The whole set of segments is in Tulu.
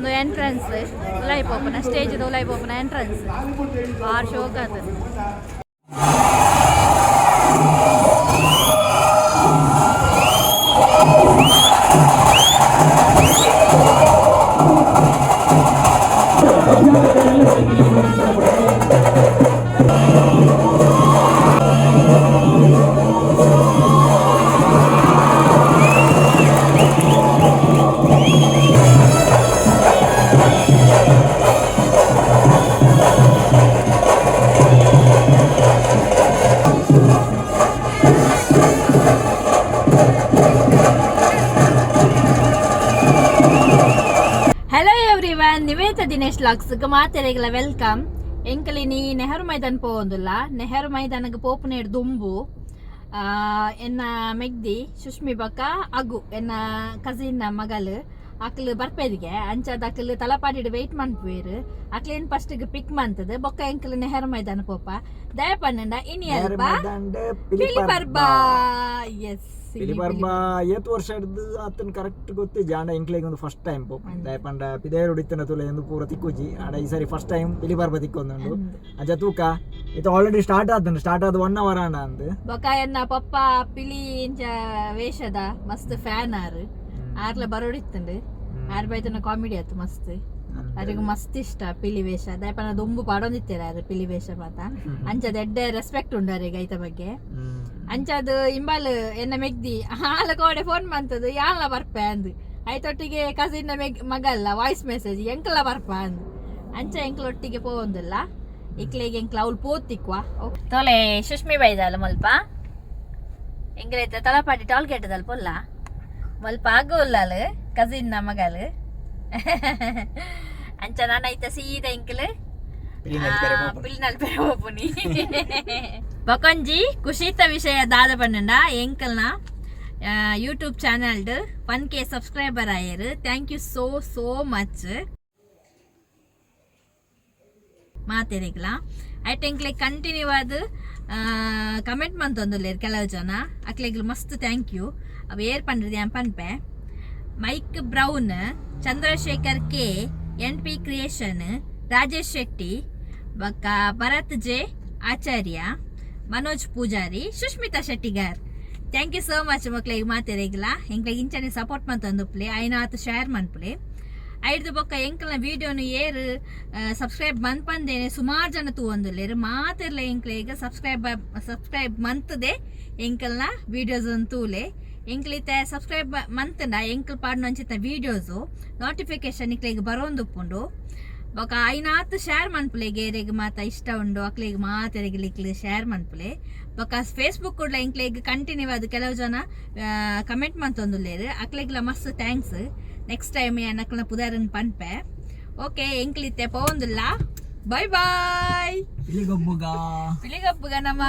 ಒಂದು ಎಂಟ್ರೆನ್ಸ್ ಉಲಾಯಿ ಪೋಪುನ ಸ್ಟೇಜ್ ಉಲಾಯಿ ಪೋಪುನ ಎಂಟ್ರೆನ್ಸ್ ಬಾರ್ ಶೋಕ್ ಅದು. ಹಲೋ ಎವ್ರಿವನ್, ನಿವೇತ ದಿನೇಶ್ ಲಾಕ್ಸ್ ಮಾತೆರೆಗಳ welcome. ಎಂಕಲಿನಿ ನೆಹರು ಮೈದಾನ ಪೋವೊಂದುಲ್ಲ. ನೆಹರು ಮೈದಾನಗ್ ಪೋಪುನೇಡ್ ದುಂಬು ಎನ್ನ ಮೆಗ್ದಿ ಸುಷ್ಮಿ ಬಕ್ಕ ಅಗು, ಎನ್ನ ಕಸಿನ್ ಮಗಲ್ ಅಕ್ಲು ಬರ್ಪೆದಿಗೆ. ಅಂಚಾದ ಅಕ್ಲು ತಲಪಾಡಿಡ್ ವೆಯ್ಟ್ ಮನ್ಪುವೆರ್. ಅಕ್ಲೇನ್ ಫಸ್ಟ್ ಪಿಕ್ ಮಂತದ ಬೊಕ್ಕ ಎಂಕಲ್ ನೆಹರು ಮೈದಾನ ಪೋಪ. ದಯ ಪನ್ನಂಡ ಇನಿ ಅಲ್ಪ ಪಿಲಿಪರ್ಬ, ಎಸ್. ಪಿಲಿಪರ್ಬ ಏತ್ ವರ್ಷ ಹಿಡ್ದು ಆತನ್ ಕರೆಕ್ಟ್ ಗೊತ್ತಿಜ್ಜಿ. ಆಂಡ ಎಂಕ್ಲೆಗ್ ಒಂದು ಫಸ್ಟ್ ಟೈಮ್ ಪೋಪುನಿ. ದಾಯೆ ಪಂಡ ಪಿದಯರುಡು ಇತ್ತಿನ ತುಲೆ ಎಂದು ಪೂರ ತಿಕ್ಕುಜಿ. ಆಂಡ ಈ ಸರಿ ಫಸ್ಟ್ ಟೈಮ್ ಪಿಲಿಪರ್ಬ ತಿಕ್ಕೊಂದುಂಡು. ಅಂಚ ತೂಕ, ಇದು ಆಲ್ರೆಡಿ ಸ್ಟಾರ್ಟ್ ಆತಂಡು. ಸ್ಟಾರ್ಟ್ ಆದ ಒನ್ ಅವರ್ ಆಂಡ ಅಂದ್. ಬೊಕ್ಕ ಎನ್ನ ಪಪ್ಪ ಪಿಲಿ ಇಂಚ ವೇಷದ ಮಸ್ತ್ ಫ್ಯಾನ್ ಆರ್. ಆರ್ಲ ಬರೋಡಿತ್ತಂಡು. ಆರ್ ಬೈತನ ಕಾಮಿಡಿ ಆತು ಮಸ್ತ್. ಅವ್ರಿಗೆ ಮಸ್ತ್ ಇಷ್ಟ ಪಿಲಿ ವೇಷ. ದಯಪನ ದುಂಬು ಪಾಡೊಂದಿತ್ತಾರೆ ಆರ್ ಪಿಲಿ ವೇಷ ಮಾತ. ಅಂಚದ ಎಡ್ಡೆ ರೆಸ್ಪೆಕ್ಟ್ ಉಂಡು ಅವ್ರಿಗೆ ಐತ ಬಗ್ಗೆ. ಅಂಚದು ಇಂಬಾಲ್ ಎನ್ನ ಮೆಗ್ದಿ ಹಾಲ ಕೋಡೆ ಫೋನ್ ಮಂತದ್ದು, ಯಾಲ ಬರ್ಪೆ ಅಂದ್. ಐತೊಟ್ಟಿಗೆ ಕಸಿನ್ ಮೆಗ್ ಮಗಲ್ಲ ವಾಯ್ಸ್ ಮೆಸೇಜ್, ಎಂಕಲ ಬರ್ಪ ಅಂದ್. ಅಂಚ ಎಂಕಲ ಒಟ್ಟಿಗೆ ಪೋವೊಂದಿಲ್ಲ. ಇಕ್ಲೆಗೆ ಎಂಕ್ಲ ಅವ್ಲು ಪೋತಿಕ್ವಾ. ತೋಲೆ, ಸುಷ್ಮಿ ಬೈದಲ್ಲ ಮುಲ್ಪ. ಎಂಕಲೈತ ತಲಪಾಡಿ ಟೋಲ್ ಗೇಟ್ ಪೊಲ್ಲ ಮುಲ್ಪ. ಆಗು ಉಲ್ಲಾಲ್ ಕಸಿನ್ ನ ಮಗಲ್. ಅಂಚ ನಾನು ಐತ ಸೀದಾ ಎಂಕಲ್ ಪಿಲಿನಲ್ ಪೆರೆ ಪೋಪುನಿ. ಬಕೊಂಜಿ ಖುಷಿತ ವಿಷಯ ದಾದ ಪಂಡ, ಎಂಕಲ್ನ ಯೂಟ್ಯೂಬ್ ಚಾನಲ್ಡ್ 1K subscriber ಆಯೆರ್. Thank you so so much ಮಾತೆರೆಗ್ಲ. ಐಟ್ ಎಂಕ್ಲೆ ಕಂಟಿನ್ಯೂ ಆದ್ ಕಮೆಂಟ್ ಮಂತೊಂದುಲ್ಲೆರ್ ಕೆಲವು ಜನ. ಅಕ್ಲೆಗ್ ಮಸ್ತ್ thank you. ಅವು ಏರ್ ಪಂಡ್ರಿ ಯಾನ್ ಪನ್ಪೆ. Mic brown, Chandrashekhar K, N P creation, Rajesh Shetty, ಬೊಕ್ಕ Bharath J Acharya, Manoj Poojary, Sushmitha Shettigar. Thank you so much ಮಕ್ಳಿಗೆ ಮಾತೆರೆಗ್ಲ. ಎಂಕ್ಲೆಗ್ ಇಂಚನೆ ಸಪೋರ್ಟ್ ಮಂತೊಂದುಪ್ಲೆ, ಐನಾತ್ ಶೇರ್ ಮನ್ಪುಲೆ. ಐಡ್ದು ಬೊಕ್ಕ ಎಂಕಲ್ನ ವೀಡಿಯೋನು ಏರ್ ಸಬ್ಸ್ಕ್ರೈಬ್ ಮನ್ಪಂದೇನೆ ಸುಮಾರು ಜನ ತೂವೊಂದುಲ್ಲೆರ್. ಮಾತೆರ್ಲ ಎಂಕ್ಲೆಗ್ ಸಬ್ಸ್ಕ್ರೈಬ್ ಸಬ್ಸ್ಕ್ರೈಬ್ ಮಂತದೆ ಎಂಕಲ್ನ ವೀಡಿಯೋಸ್ ತೂಲೆ. ಎಂಕ್ಲಿತೆ ಸಬ್ಸ್ಕ್ರೈಬ್ ಮಂತಂಡ ಎಂಕಲ್ ಪಾಡ್ನಂಚಿತ ವೀಡಿಯೋಸು ನೋಟಿಫಿಕೇಶನ್ ಇಕ್ಲೆಗ್ ಬರೋಂದುಪ್ಪುಂಡು. ಬೊಕ್ಕ ಐನಾತ್ ಶೇರ್ ಮನ್ಪುಲೆ. ಗೇರೆಗ್ ಮಾತ ಇಷ್ಟ ಉಂಡು ಅಕ್ಲೆಗ್ ಮಾತೆರೆಗ್ ಇಕ್ಲೆ ಶೇರ್ ಮನ್ಪುಲೆ. ಬೊಕ್ಕ ಫೇಸ್ಬುಕ್ ಕೂಡ ಎಂಕ್ಲೆಗ್ ಕಂಟಿನ್ಯೂ ಆದ್ ಕೆಲವು ಜನ ಕಮೆಂಟ್ ಮಂತೊಂದುಲ್ಲೆರ್. ಅಕ್ಲೆಗ್ಲ ಮಸ್ತ್ thanks. Next time ಅಕ್ಲೆನ ಪುದರನ್ ಪನ್ಪೆ. ಓಕೆ, ಎಂಕ್ಲಿತ್ತೆ ಪೋವೊಂದುಲ್ಲ. Bye bye. ಪಿಲಿಗೊಬ್ಬುಗ. ಪಿಲಿಗಬ್ಬುಗ ನಮ್ಮ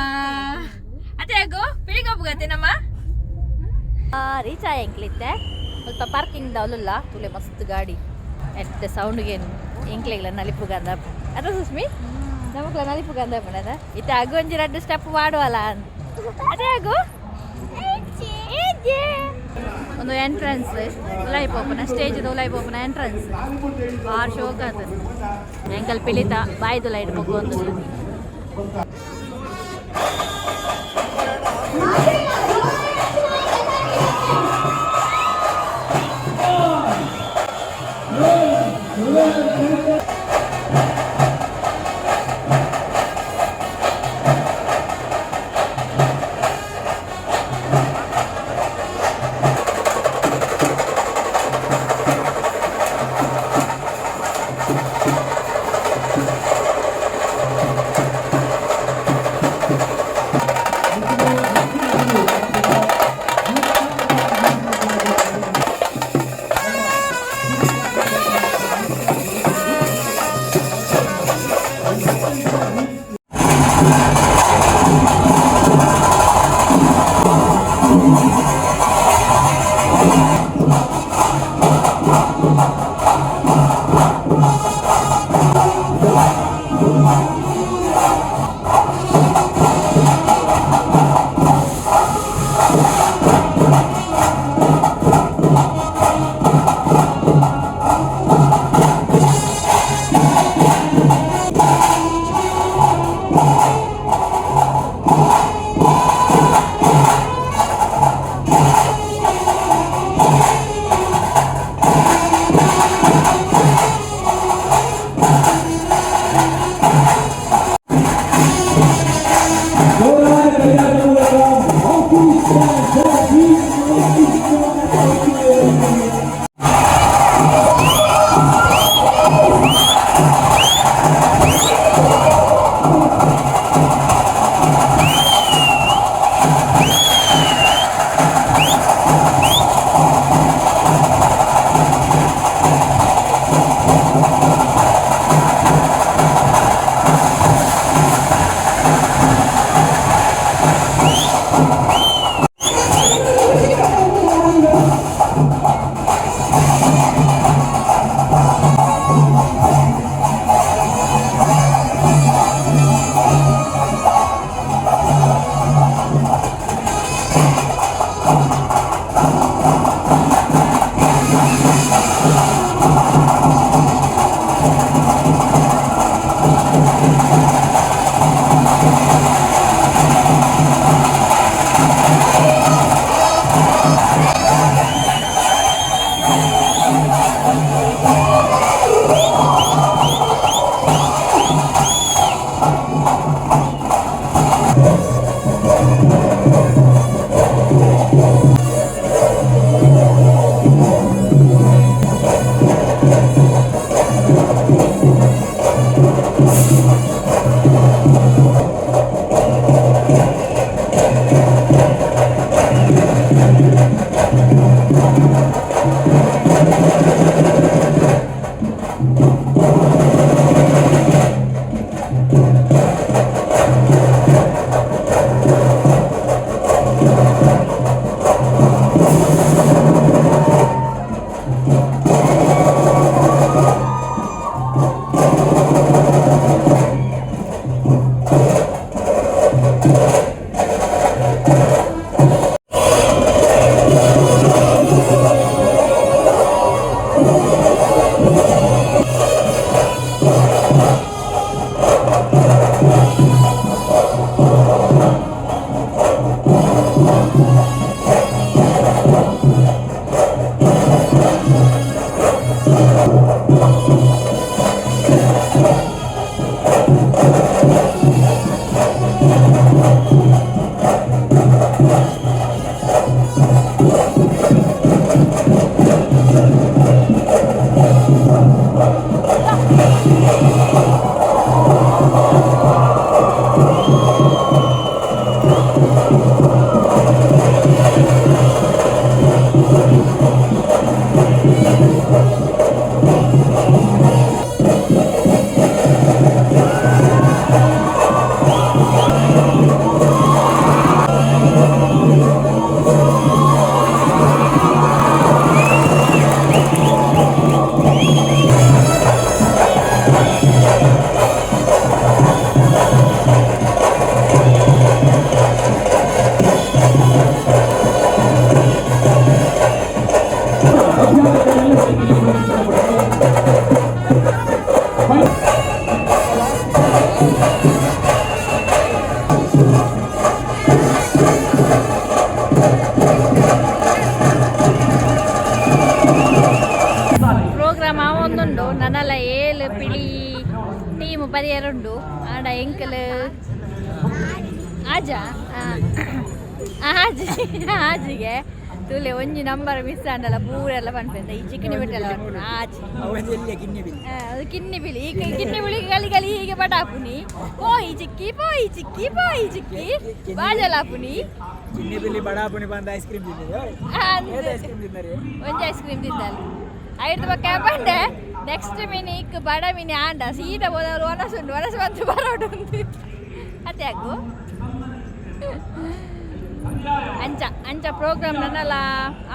ಅತ್ತೆ ಆಗು ಪಿಲಿಗಬ್ಬುಗ ಅತ್ತೆ ನಮ್ಮ ರೀಚ್ ಆಯ. ಎಂಕ್ಲಿತ್ತೆ ಸ್ವಲ್ಪ ಪಾರ್ಕಿಂಗ್ ದವಲುಲ್ಲ ತುಲೆ. ಮಸ್ತ್ ಗಾಡಿ ಎತ್ತೆ ಸೌಂಡ್ಗೇನು ಎಂಕ್ಲೆಗ್ಲ ನಲಿಪುಗ ಅಂದ ಅದ. ಸುಸ್ಮಿ ನಮಕ್ಲ ನಲಿಪುಗ ಅಂದ ಪಣದ. ಇತ್ತೆ ಅಗು ಒಂಜಿ ರಡ್ಡು ಸ್ಟೆಪ್ ಮಾಡುವಲ್ಲ ಅಂದ್. ಅದೇ ಅಗು ಒಂದು ಎಂಟ್ರೆನ್ಸ್ ಉಲಾಯಿ ಪೋಪುನ ಸ್ಟೇಜ್ ಉಲಾಯಿ ಪೋಪುನ ಎಂಟ್ರೆನ್ಸ್ ಬಾರ್ ಶೋಕ್ ಅದು. ಎಂಕಲ್ ಪಿಲಿತ ಬಾಯ್ದು ಲೈಟ್ ಪೊಗ್ಗೊಂದು. ಪ್ರೋಗ್ರಾಮ್ ಆವೊಂದುಂಡು ನನಲ ಏಳು ಪಿಳಿ ಟೀಮ್ ಪರಿಯರುಂಡು ಆಡ ಎಂಕಲ್ ಆಜ ಆಜಿ ಆಜಿಗೆ ತುಲೆ ಒಂಜಿ ನಂಬರ್ ಮಿಸ್ ಆಂಡಲ ಪೂರೆಲ್ಲ ಪನ್ಪೆಂದ ಈ ಚಿಕನ್ ಬಿಟ್ಟೆಲ್ಲ ಆಜಿ. ಅದು ಕಿನ್ನಿ ಬಿಳಿ, ಈ ಕಿನ್ನಿ ಬಿಳಿ ಗಲಿ ಗಲಿ ಹೀಗೆ ಪಟಾಪುನಿ ಪೋಯಿ ಚಿಕ್ಕಿ ಪೋಯಿ ಚಿಕ್ಕಿ ಪೋಯಿ ಚಿಕ್ಕಿ ಬಾಜಲಾಪುನಿ. ಕಿನ್ನಿ ಬಿಲ್ಲಿ ಬಡಾಪುನಿ ಬಂದು ಐಸ್ ಕ್ರೀಮ್ ತಿಂದಿದೆ. ಐಸ್ ಕ್ರೀಮ್ ತಿಂದರೆ? ಒಂಜಿ ಐಸ್ ಕ್ರೀಮ್ ತಿಂದಲ್ಲ ಐದು ಬಕ್ಕ ಬಂಡೆ. ನೆಕ್ಸ್ಟ್ ಮಿನಿ ಇಕ್ ಬಡ ಮಿನಿ ಆಂಡ ಸೀದಾ ಹೋದವರು ಒಣಸುಂಡು ಒಣಸು ಬಂದು ಬರೋಡು ಅತ್ತೆ ಆಗು. ಅಂಚ ಅಂಚ ಪ್ರೋಗ್ರಾಮ್ ನನ್ನಲ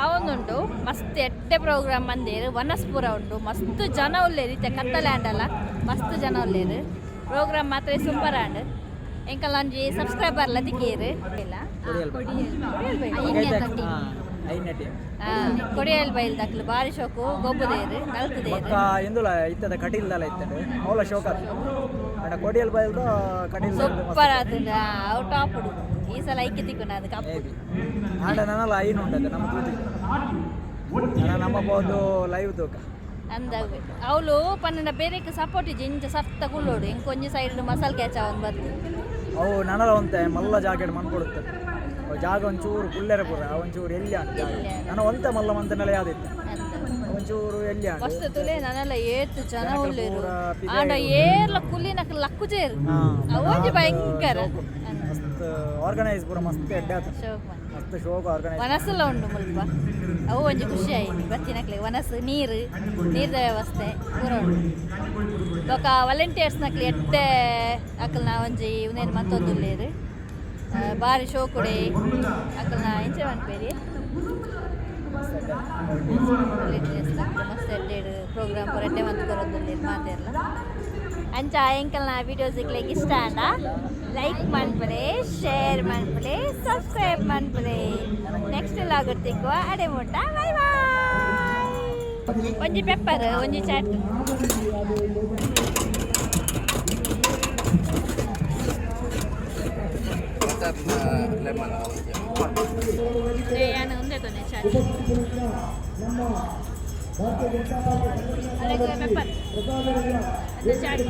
ಆವೊಂದುಂಡು. ಮಸ್ತ್ ಎಡ್ಡೆ ಪ್ರೋಗ್ರಾಮ್ ಮಂದೇರು, ವನಸ್ಪುರ ಉಂಡು. ಮಸ್ತ್ ಜನ ಉಲ್ಲೇರು ಇತ್ತೆ, ಕತ್ತಲೆ ಆಂಡಲ ಮಸ್ತ್ ಜನ ಉಲ್ಲೇರು. ಪ್ರೋಗ್ರಾಮ್ ಮಾತ್ರ ಸೂಪರ್ ಆಂಡ್. ಎಂಕಲ್ ಒಂಜಿ ಸಬ್ಸ್ಕ್ರೈಬರ್ ಲ ತಿಕ್ಕೇರು ಇಲ್ಲ. ಕೊಡಿಯಲ್ ಬೈಲ್ ದಕ್ಲು ಬಾರಿ ಶೋಕು ಗೊಬ್ಬುದೇರು ನಲ್ತದೇರು. ಬೊಕ್ಕ ಎಂದುಲ ಇತ್ತದ ಕಟೀಲ್ದಲ ಇತ್ತದ ಅವಲ ಶೋಕ ಅಂಡ ಕೊಡಿಯಲ್ ಬೈಲ್ದ ಕಟೀಲ್. ಸೂಪರ್ ಆತುಂಡ ಅವು ಟಾಪ್. ಈ ಸಲ ಐಕ್ಯ ತಿಕ್ಕುನ ಅದು ಕಪ್ಪು. ಆಂಡ ನನಲ ಐನು ಉಂಡದ ನಮ್ಮ ತೂತಿ ನಮ್ಮ ಬೋದು ಲೈವ್ ತೂಕ. ಅಂದಾಗ ಅವಳು ಪನ್ನಡ ಬೇರೆಕ್ ಸಪೋರ್ಟ್ ಇಜ್ಜಿ, ಇಂಚ ಸತ್ತ ಕುಳ್ಳೋಡು. ಇಂಕ ಒಂಜಿ ಸೈಡ್ ಮಸಾಲೆ ಕ್ಯಾಚ್ ಅವನ್ ಬತ್ತು. ಅವು ನನಲ ಒಂತೆ ಮಲ್ಲ ಜಾಕೆಟ್ ಮನ್ಕೊಡುತ್ತೆ. ಅವು ಜಾಗ ಒಂಚೂರು ಕುಲ್ಲೆರ ಪೂರ ಒಂಚೂರು ಎಲ್ಲಿ ಆಂಡ್ ಜಾಗ. ನನ್ನ ಒಂತೆ ಮಲ್ಲ ಮಂತನೆಲ್ಲ ಯಾವ್ದಿತ್ತು ಒಂಚೂರು ಎಲ್ಲಿ ಆಂಡ್. ಮಸ್ತ್ ತುಲೆ ನನಲ ಏತು ಜನ ಉಲ್ಲೇರು. ಪೂರ ಪಿದಾಯಿ. ಆಂಡ ಏರ್ಲ ಕುಲ್ಲಿನಕ್ ಲಕ್ಕುಜೇರು. ಅವೊಂಜಿ ಭಯಂಕರ. ಮಸ್ತ್ ಆರ್ಗನೈಸ್ ಪೂರ ಮಸ್ತ್ ಎಡ್ಡೆ ಆತು. ಶೋಕ್ ಮಂತ್. ಮಸ್ತ್ ಶೋಕ್ ಆರ್ಗನೈಸ್. ವನಸುಲ ಉಂಡು ಮುಲ್ಪ. ಅವು ಒಂಜಿ ಖುಷಿ ಆಯ್ತು ಬತ್ತಿನಕ್ಲೆ. ವನಸು ನೀರು ನೀರ್ದ ವ್ಯವಸ್ಥೆ ಪೂರ ಉಂಡು. ಬೊಕ ವಾಲಂಟಿಯರ್ಸ್ ನಕ್ಲೆ ಎಡ್ಡೆ ಅಕಲ್ನ ಒಂಜಿ ಉಂದೇನು ಮತ್ತೊಂದುಲ್ಲೇರು. ಬಾರಿ ಶೋಕುಡೆ ಅಕಲ್ನ ಎಂಚ ಮನ್ಪೇರಿ ವಾಲಂಟಿಯರ್ಸ್ ನಕ್ಲು ಮಸ್ತ್ ಎಡ್ಡೆಡ್ ಪ್ರೋಗ್ರಾಮ್ ಪೂರ ಎಡ್ಡೆ ಮಂತ್ ಕೊರೊಂದುಲ್ಲೇರು ಮಾತೆರ್ಲ. ಅಂಚ ಎಂಕಲ್ನ ವೀಡಿಯೋಸ್ ಇಕ್ಲೆಗ್ ಇಷ್ಟ ಆಂಡ ಲೈಕ್ ಮನ್ಪುಲೆ, ಶೇರ್ ಮನ್ಪುಲೆ, ಸಬ್ಸ್ಕ್ರೈಬ್ ಮನ್ಪುಲೆ. ನೆಕ್ಸ್ಟ್ ಲಾಗುಡ್ ತಿಕ್ಕುವ, ಅಡೆ ಮುಟ್ಟ ಬೈ ಬಾಯ್. ಒಂಜಿ ಪೆಪ್ಪರ್ ಒಂಜಿ ಚಾಟ್. ಯಾನು ಒಂದೇ ತೊಂದೆ ಚಾಟ್ ಅಲೆಗ್ ಪೆಪ್ಪರ್ ಚಾಟ್.